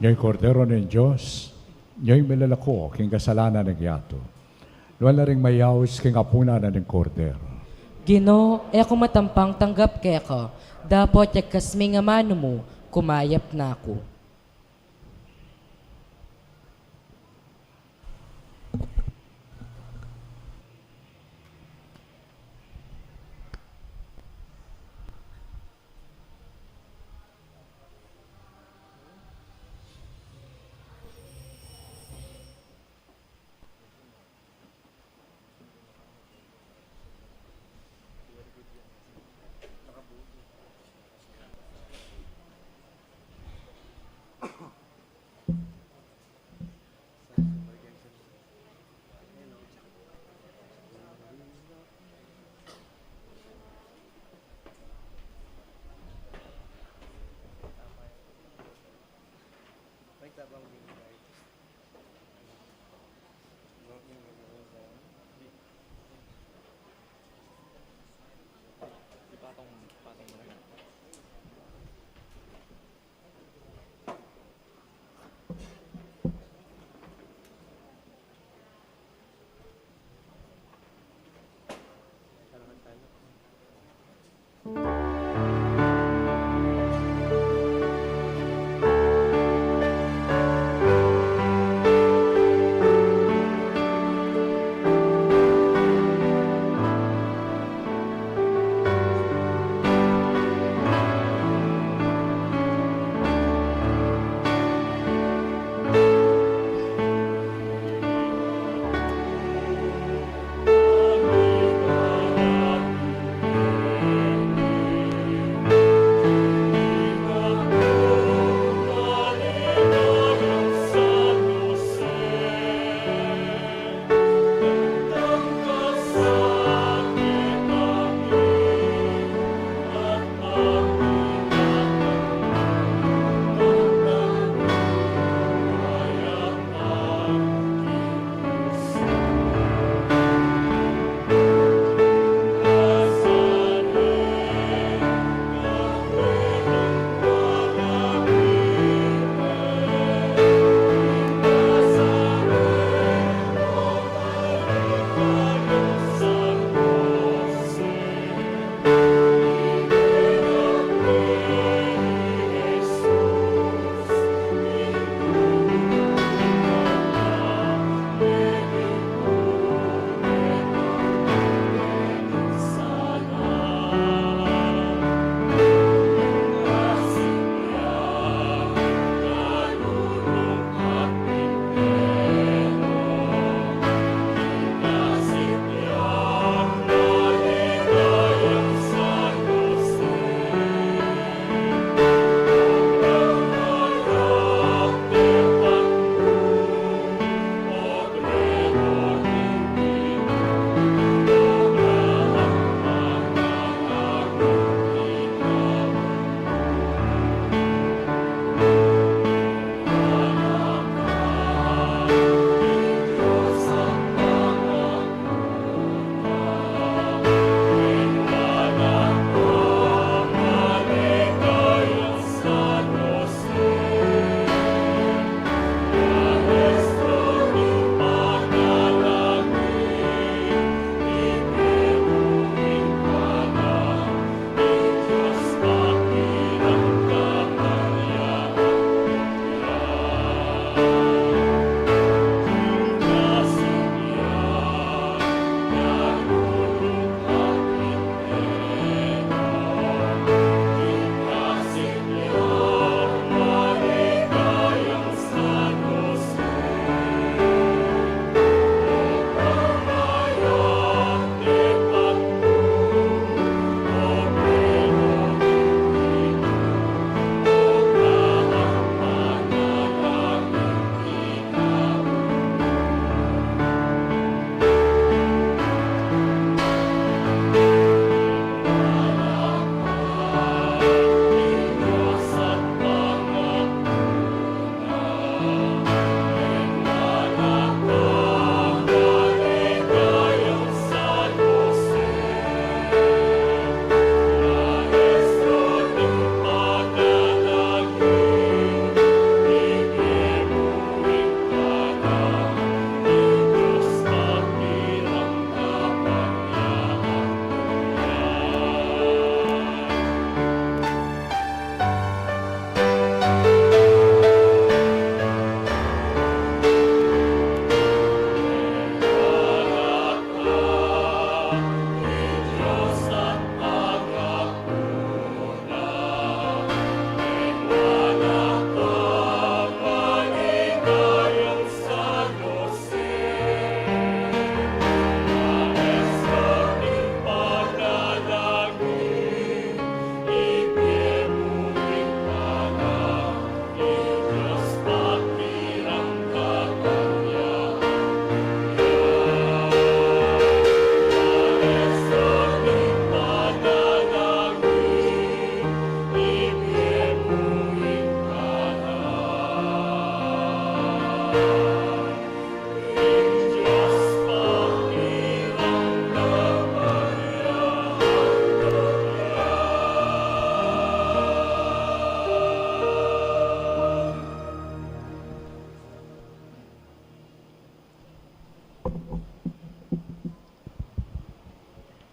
Ing Kordero ning Dios, Nya ing milalako king kasalanan ning yatu. Nuan la ring mayaus king apunan ning Kordero. Ginu, e ku matampang tanggap keka, dapot yagkas me ing amanu mu, kumayap na ku.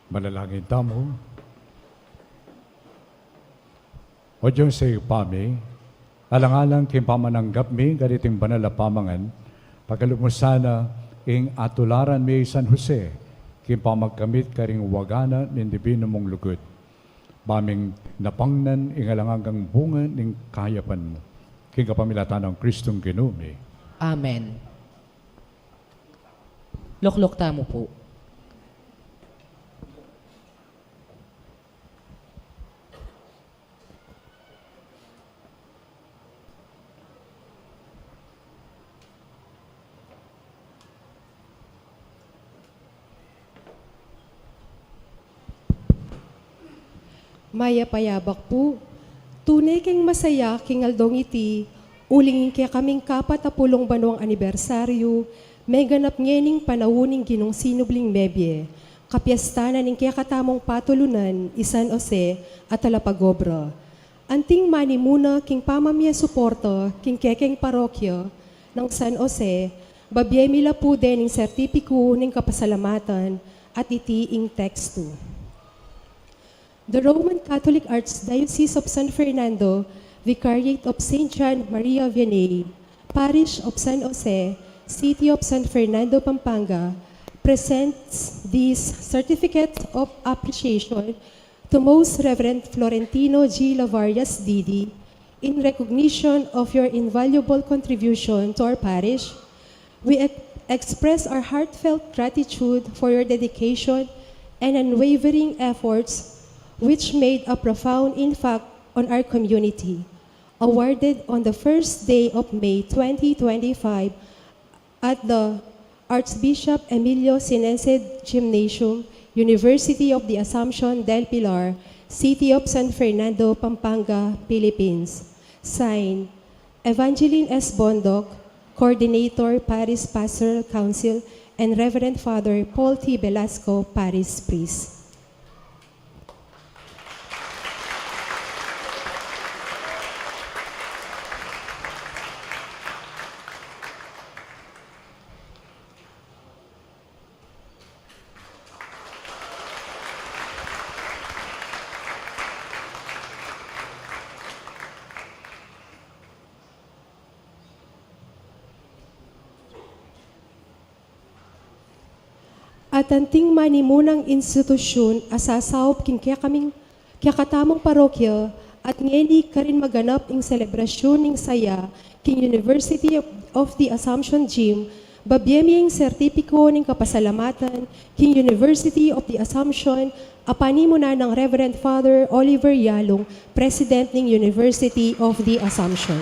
Manalangin tamu. O Dios, Ibpa mi, alang-alang king pamananggap mi kaniting banal a pamangan, pakalub mu sana ing atularan mi i San Jose king pamagkamit karing waga na ning dibinu mung lugud, ba ming napangnan ing alang anggang bunga ning kayapan mu. King kapamilatan nang Kristong Ginu mi. Amen. Lukluk tamu pu. Mayap a yabak pu. Tune keng masaya king aldong iti, uling ing kekaming kapat a pulung banuang anibersaryu, meganap ngening panaun ning Ginung sinubling mebie, kapiesta na ning kekatamung patulunan i San Jose a talapagobra. Anting manimuna king pamamie suporta king kekeng parokya nang San Jose, babie mi la pu dening sertipiku ning kapasalamatan at iti ing tekstu. The Roman Catholic Archdiocese of San Fernando, Vicariate of Saint John Maria Vianney, Parish of San Jose, City of San Fernando, Pampanga, presents this certificate of appreciation to Most Reverend Florentino G. Lavarias Didi, in recognition of your invaluable contribution to our parish, we ex- express our heartfelt gratitude for your dedication and unwavering efforts, which made a profound impact on our community. Awarded on the first day of May twenty twenty-five at the Archbishop Emilio Sinense Gymnasium, University of the Assumption del Pilar, City of San Fernando, Pampanga, Philippines. Signed, Evangeline S. Bondoc, Coordinator, Parish Pastoral Council, and Reverend Father Paul T. Velasco, Parish Priest. At anting manimunang institusyun a sasaup king kekaming, kekatamung parokya, at ngeni karin maganap ing selebrasyun ning saya king University of, of the Assumption Gym, babie mi ing sertipiko ning kapasalamatan king University of the Assumption, a panimunan nang Reverend Father Oliver Yalung, President ning University of the Assumption.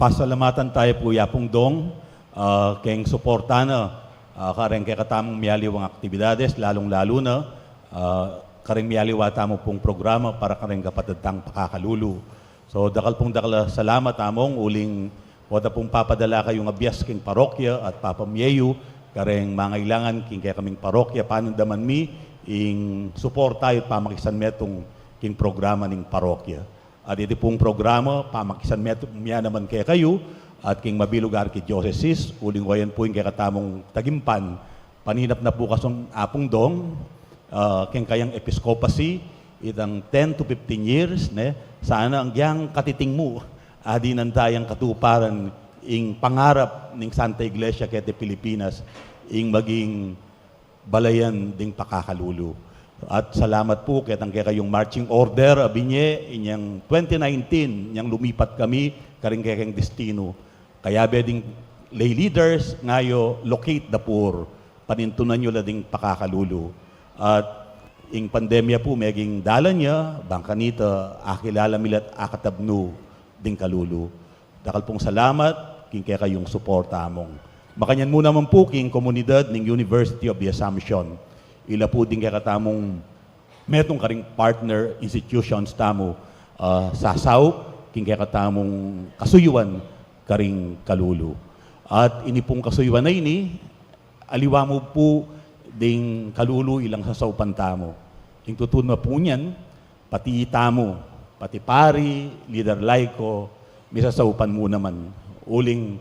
Pasalamatan tayu pu i Apung Dong, ah, keng suporta na, ah, kareng kekatamung miyaliwang aktibidades, lalung-lalu na, ah, kareng miyaliwa tamu pung programa para kareng kapatad tang pakakalulu. So, dakal pung dakal a salamat, Among, uling oda pung papadala kayung abias king parokya at papamie yu kareng mangailangan king kekaming parokya, panandaman mi ing suporta yu at pamakisanmetung king programa ning parokya. At iti pung programa, pamakisanmetung mi naman kekayu at king mabilug a arkidiosesis, uling oyan pu ing kekatamung tagimpan, paninap na pu kasun Apung Dong, ah, keng kayang episcopacy, itang ten to fifteen years, ne? Sana agyang katiting mu, adinan tayang katuparan ing pangarap ning Santa Iglesia keti Pilipinas, ing maging balayan ding pakakalulu. At salamat pu ketang kekayung marching order a binye inyang twenty nineteen, inyang lumipat kami karing kekeng destinu. Kayabe ding lay leaders, ngayo locate the poor, panintunan yu la ding pakakalulu. At ing pandemya pu meging dalan ya, bang kanita akilala mi la't akatabnu ding kalulu. Dakal pung salamat king kekayung suporta, Among. Makanyan mu naman pu king komunidad ning University of the Assumption. Ila pu ding kekatamung metung karing partner institutions tamu, ah, sasaup king kekatamung kasuyuan karing kalulu. At ini pung kasuyuan a ini, aliwa mu pu ding kalulu ilang sasaupan tamu. Ing tutud na pu niyan, pati itamu, pati pari, lider laiko, misasaupan mu naman. Uling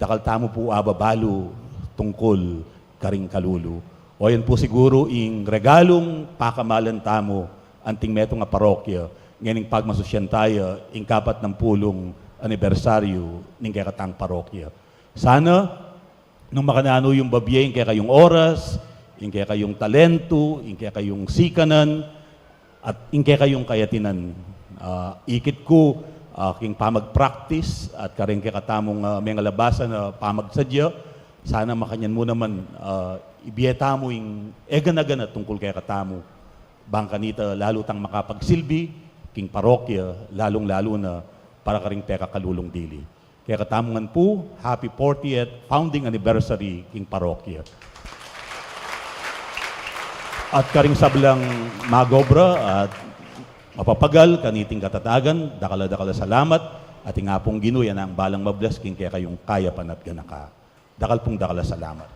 dakal tamu pu ababalu tungkul karing kalulu. O yan pu siguru ing regalung pakamalan tamu anting metung a parokya ngening pagmasusyan taya ing kapatnampulung anibersaryu ning kekatang parokya. Sana nung makananu yung babie ing kekayung oras, ing kekayung talentu, ing kekayung sikanan, at ing kekayung kayatinan. Ah, ikit ku, ah, king pamag-practice at karing kekatamung, ah, mengalabasan a pamagsadya, sana makanyan mu naman, ah, ibie tamu ing egana-gana tungkul kekatamu. Bang kanita lalu tang makapagsilbi king parokya, lalung-lalu na para karing pekakalulung dili. Kekatamu ngan pu, happy fortieth founding anniversary king parokya. At karing sablang magobra at mapapagal kaniting katatagan, dakal a dakal a salamat, at ing Apung Ginu, yana ing balang mabless king kekayung kayapan at ganaka. Dakal pung dakal a salamat.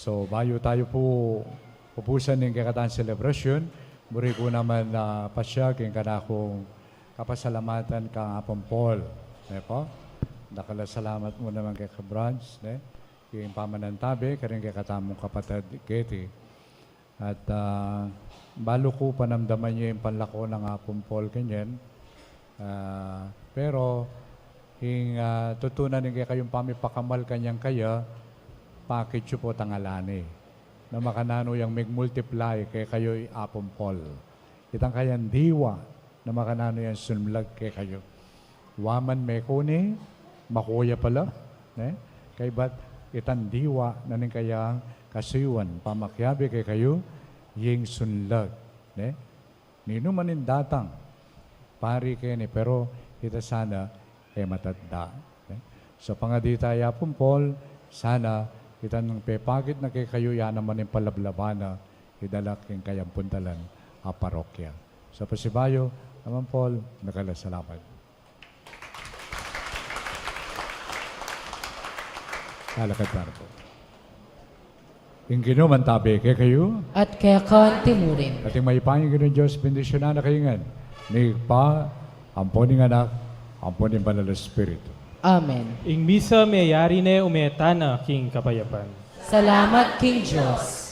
So, bayu tayu pu pupusan ing kekatang selebrasyon, buri ku naman, ah, pasya king kanakung kapasalamatan kang Apung Paul. Ne po? Dakal a salamat mu naman keka Bronze, ne? King pamanantabe karing kekatamung kapatad Getty. At, ah, balu ku panamdaman ye ing panlako nang Apung Paul kanyan. Ah, pero, ing, ah, tutunan ning kekayung pamipakamal kanyan kaya, pakit yu pu tangalan e. Na makananu yang mig-multiply kekayu i Apung Paul. Itang kayang diwa na makananu yang sunlag kekayu. Wa man mekuni, makuya pala, ne? Kaybat itang diwa na ning kayang kasuyuan, pamakiabe kekayu, ing sunlag, ne? Ninu man ing datang, pari keni, pero ita sana e matadda, ne? So, pangadi ta i Apung Paul, sana itang pepakit na kekayu, ya naman ing palablaba na idala king kayang puntalan a parokya. So, pasibayu, Apung Paul, dakal a salamat. Alakad para pu. Ing Ginu mantabe kekayu. At keka anti murin. At ing mayupayang Ginung Dios, bendisyunan na kayu ngan ning Ibpa, ampo ning Anak, ampo ning Banal a Espiritu. Amen. Ing misa meyari ne, ume tana king kapayapan. Salamat king Dios.